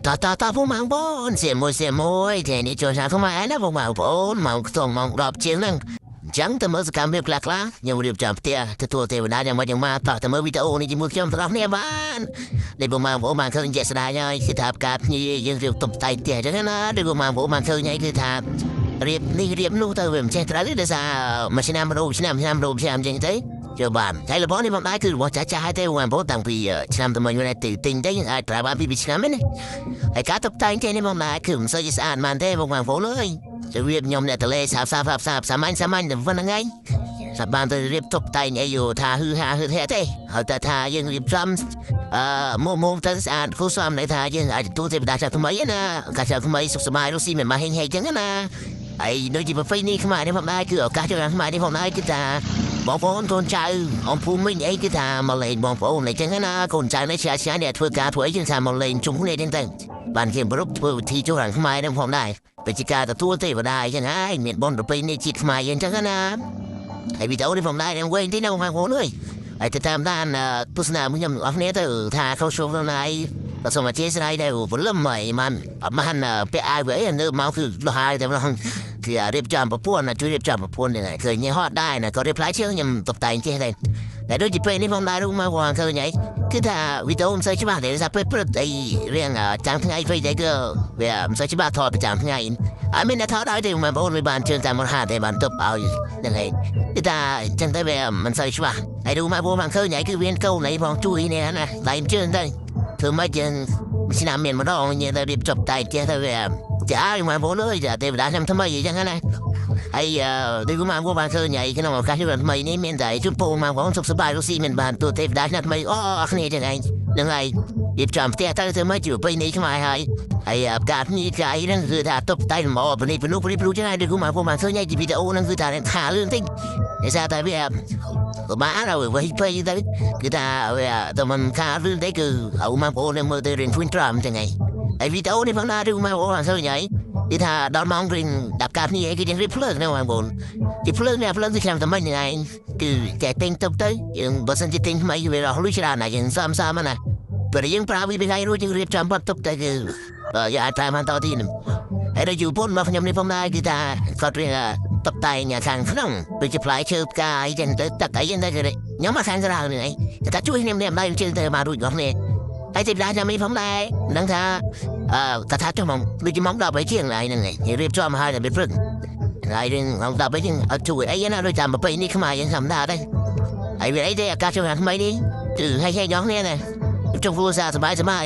តតតពុកម៉ៅបងសៀមួយសៀមួយតែនេះចូលឆ្នាំខ្មែរណាពុកម៉ៅបងម៉ោងខ្ទង់ម៉ោង10ជាងហ្នឹងអញ្ចឹងទៅមើលសកម្មភាពខ្លះខ្លះខ្ញុំរៀបចំផ្ទះទទួលទេវតាយ៉ាងម៉េចយ៉ាងម៉ាតោះទៅមើលវីដេអូនេះជាមួយខ្ញុំទាំងអស់គ្នាបានដែលពុកម៉ៅបងបានឃើញជាក់ស្ដែងហើយគឺថាផ្កាភ្ញីយើងរៀបតុបតែងផ្ទះអញ្ចឹងណាដែលពុកម៉ៅបងបានឃើញហើយគឺថារៀបនេះរៀបនោះទៅវាមិនចេះត្រូវទេដោយសារមួយឆ្នាំរូបឆ្នាំឆ្នាំរូបឆ្នាំអញ្ចឹងទៅចូលបានហើយរបស់នេះបងដែរគឺរបស់ចាស់ចាស់ហើយទេបងប្អូនតាំងពីឆ្នាំថ្មីនេះទៅទិញទៅអាចប្រើបានពី2ឆ្នាំហ្នឹងហើយការតុបតែងទេនេះបងដែរគឺមិនសូវជាស្អាតបានទេបងប្អូនអើយរបៀបខ្ញុំអ្នកតលេសាបសាបសាបសាមញ្ញសាមញ្ញតែប៉ុណ្្នឹងឯងសាបានទៅរៀបតុបតែងអីយូថាហឺហាហឺហែទេហើយតែថាយើងរៀបចំមកមកទៅស្អាតគូសំន័យថាយើងអាចទទួលទេវតាចាស់ថ្មីណាកាចាស់ថ្មីសុខសប្បាយរស់ស៊ីមិនមកហេងហេងចឹងណាហើយដូចជាប្រពៃណីខ្មែរនេះផងដែរគឺឱកាសចូលខ្មែរនេះផងដែរគឺថាបងប្អូនកូនចៅអំភូមិវិញអីគឺថាមកលេងបងប្អូនអីចឹងណាកូនចៅនេះឆ្ងាយឆ្ងាយអ្នកធ្វើការធ្វើអីចឹងថាមកលេងជុំគ្នាចឹងទៅបានគេប្រពធ្វើវិធីចូលខ្មែរនឹងផងដែរបច្ចេកទទួលទេវតាអីចឹងហើយមានបុណ្យប្រពៃណីជាតិខ្មែរអីចឹងណាហើយវីដេអូនេះផងដែរនឹងវិញទីណាបងប្អូនអើយហើយទៅតាមដានទស្សនាខ្ញុំអស់គ្នាទៅថាខុសចូលណៃបើសូមអធិស្ឋានដែរព្រលឹមមិនបានអត់បានពាក់អាវអីនៅមកគឺលហើយតែម្ដងគឺរៀបចំប្រពន្ធជួយរៀបចំប្រពន្ធនេះឃើញហត់ដែរណាក៏រៀបផ្លែជើងខ្ញុំតុបតែងចេះដែរតែដូចជាពេលនេះផងដែរមកវងឃើញអីគឺថាវីដេអូមិនសូវច្បាស់ទេថាពេលព្រឹកអីរៀងចាំថ្ងៃពេកតែគឺវាមិនសូវច្បាស់ថតប្រចាំថ្ងៃអត់មានអ្នកថតឲ្យទេបងប្អូនមិនបានជើងតាមរហ័សទេបានទប់ឲ្យហ្នឹងហើយគឺថាចឹងទៅវាមិនសូវច្បាស់ហើយរូមកបងឃើញអីគឺវាកូនអីផងជួយនេះណាដៃជើងទៅធ្វើម៉េចយើងឆ្នាំមានម្ដងញ៉ែទៅរៀបចំតែចេះទៅវាចាមកបងអើយចាទេវតាខ្ញុំថ្មីអញ្ចឹងណាហើយដូចមកបងបានឃើញហើយក្នុងឱកាសឆ្នាំថ្មីនេះមានតែជូនពរមកបងសុខសប្បាយរស់ស៊ីមានបានទូទេវតាឆ្នាំថ្មីអូអរគ្នាចឹងឯងហ្នឹងហើយរៀបចំផ្ទះទៅធ្វើម៉េចជួបពេលនេះខ្មែរហើយហើយការនេះកាយហ្នឹងគឺថាតុបតែងមកនេះព្រោះព្រោះចឹងហើយដូចមកបងបានឃើញហើយវីដេអូហ្នឹងគឺថាខាលឿនតិចដោយសារតែវាបានអរវិញពេលទៅគឺថាវាតែមិនខាលឿនទេគឺឲ្យមកបងមើលទៅរៀនធុញត្រាំចឹងឯងហើយវីដេអូនេះផងដែរមកបងឃើញហើយគឺថាដល់ម៉ោងរៀនដាប់កានេះគឺយើងរៀបភ្លើងណាបងប្អូនទីភ្លើងនេះភ្លើងគឺឆ្នាំតែមិញនេះឯងគឺតែទិញទៅទៅយើងបើសិនជាទិញថ្មីវារស់លុយច្រើនណាស់យើងសាមសាមណាពេលយើងប្រើវាពីថ្ងៃរួចយើងរៀបចំបាត់ទុកទៅគឺយើងអាចប្រើបានតទីនេះហើយដល់យូរពុនមកខ្ញុំនេះផងដែរគឺថាគាត់រៀនតុបតែងខាងក្នុងដូចជាផ្លែឈើផ្កាអីចឹងទៅទឹកអីចឹងទៅខ្ញុំមកខាងក្រៅនេះឯងតែជួយខ្ញុំនេះម្ដាយជើងទៅមករួចរបស់នេះហើយទីផ្លែខ្ញុំនេះផងដែរនឹងថាតែថាចុះមកដូចជាម៉ោង10ជាងហើយហ្នឹងរៀបចំហើយតែពេលព្រឹកហើយរឿងម៉ោង10ជាងអត់ជួយអីណាដូចតាមប្រពៃនេះខ្មែរយើងធម្មតាដែរហើយវាអីទេអាកាសចូលថ្មីនេះគឺឲ្យឲ្យដល់គ្នាណាចុះព្រោះសារសប្បាយសប្បាយ